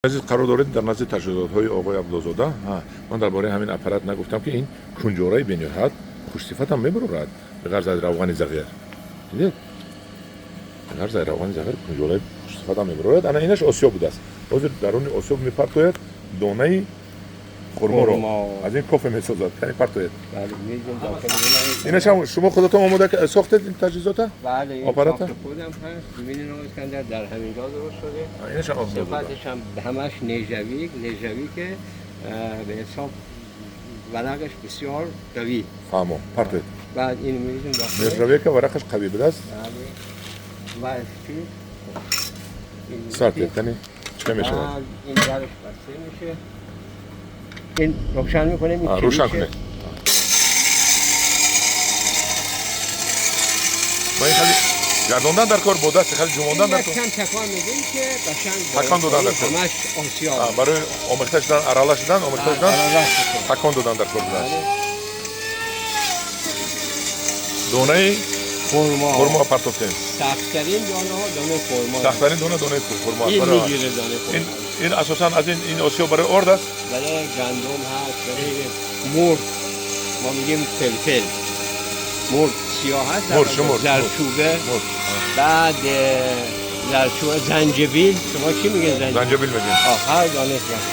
Азиз, қарор доред дар назди таҷҳизотҳои оғои Абдуллозода. Ман дар бораи ҳамин аппарат нагуфтам, ки ин кунҷораи бениҳоят хушсифатам мебарорад, беғарз аз равғани зағир. Дидед, беғарз аз равғани зағир кунҷораи хушсифатам мебарорад. Ана инаш осиёб будааст. Ҳозир даруни осиёб мепартояд донаи хурморо, аз ин кофе месозад. Яъне партояд. Инаш ҳам шумо худатон омода сохтед ин таҷҳизота? بله، این آپارات؟ ساخت خودم هست. ببینین آقا اسکندر، در همینجا درست شده. инаш ҳам Абдуллозода. صفتش هم همش نژویک نژوی که به حساب ورقش بسیار قوی. Фаҳмо, партоед. بعد اینو میریزیم داخل. Нержавейка варақаш қавӣ будааст. بله و چی؟ این Сар тед, кани, чӣ мешавад? بعد این درش بسته میشه، این روشن میکنیم، این рӯшан کلیشه. кунед. Ва ин хали гардондан дар кор, бо дасти хали ҷумондан дар یک кор. کم تکان میدیم که قشنگ تکان دادن در کار. همش آسیاب. Барои омехта шудан, арала шудан, омехта шудан аралаш بشه. такон додан дар кор будааст. بله. Донаи خرما. хурмо партофтем. سخت‌ترین دانه ها دانه خرما. Сахттарин дона донаи хурмо аст. این Барои میگیره دانه ин خرما. Ин асосан аз ин осиё барои орд аст. برای گندم هست، برای مرغ، ما میگیم فلفل، مرغ سیاه هست. مرغ، مرغ. زرچوبه. مرغ. بعد زرچوبه، زنجبیل. شما چی میگین؟ زنجبیل؟ Занҷабил мегӯем. آه، هر دانه هست.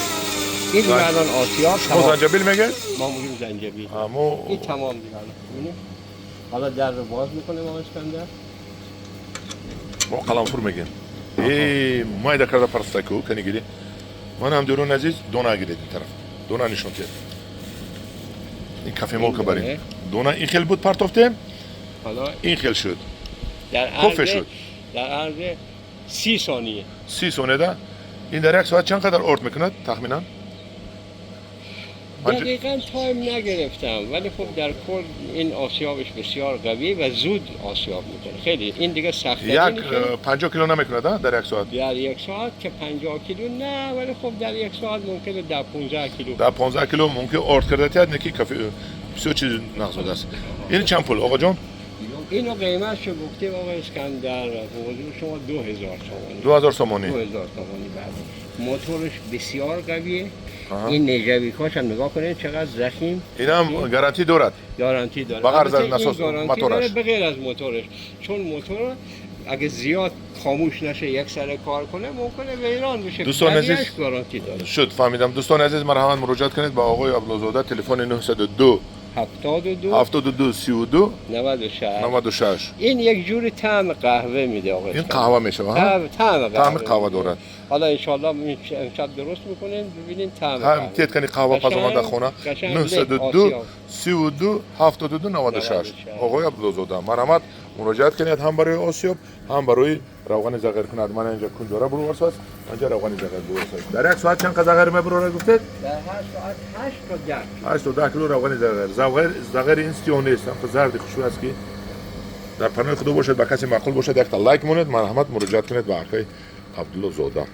این دیگه الان آسیاب Шумо تمام. занҷабил мегӯед؟ ما میگیم زنجبیل. Мо این تمام دیگه الان. ببینید، حالا در رو باز میکنیم آقا اسکندر. Мо қаламфур мегӯем. Э, майда карда партофта ку, кани, гирӣ. Ман ҳам, дӯрони азиз, дона гиред, ин тараф дона нишон диҳед. Ин кофемолка барин. Дона ин хел буд, партофтем. حالا ин хел шуд. در кофе عرض شد. در عرض 30 ثانیه. 30 сонияда. Ин дар як соат чанд қадар орд мекунад тахминан? دقیقا تایم نگرفتم، ولی خب در کل این آسیابش بسیار قوی و زود آسیاب میکنه خیلی. این دیگه سخت. Як 50 кило намекунад, а, дар як соат؟ در یک ساعت که 50 کیلو نه، ولی خب در یک ساعت ممکنه در 15 کیلو. Дар 15 кило мумкин орд карда тиҳад. Не ки кофе бисёр чиз нағзода аст. Ин чанд пул, оғоҷон? اینو قیمتشو گفتیم آقا اسکندر، به حضور شما 2000 تومانی. 2000 сомонӣ. 2000 تومانی، بله. موتورش بسیار قویه. آها. این نژویکاش هم نگاه کنید چقدر ضخیم. Инам гарантӣ дорад؟ گارانتی داره. به غیر از البته این نساز گارانتی موتورش. داره به غیر از موتورش، چون موتور اگه زیاد خاموش نشه، یک سر کار کنه، ممکنه ویران بشه. دوستان عزیز، بقیه‌اش گارانتی داره. Шуд, фаҳмидам. Дӯстони азиз, марҳамат, муроҷиат кунед ба оғои Абдуллозода. Телефони 902 72 72 32 96. 96. این یک جوری طعم قهوه میده آقا Ин اسکندر. қаҳва мешавад. طعم طعم قهوه. Таъми қаҳва дорад. حالا انشالله امشب درست میکنین، ببینین طعم Ҳам قهوه. тед, кани, қаҳва пазомада хона. قشنگ 902 آسیاب. 32 72 96. 96. Оғои Абдуллозода, марҳамат, муроҷиат кунед, ҳам барои осиёб, ҳам барои равғани зағир кунад. Мана инҷа кунҷора бурварсааст, анҷа равғани зағир бурварсааст. Дар як соат чанд қа зағир мебурорад, гуфтед? در هر ساعت 8 تا 10. 8 то 10 кило равғани зағир. Зағири ин сиёҳ нест, ҳам зарди хушрӯ аст, ки дар паноҳи худо бошад. Ба касе маъқул бошад, якта лайк монед. Марҳамат, муроҷиат кунед ба акаи Абдуллозода.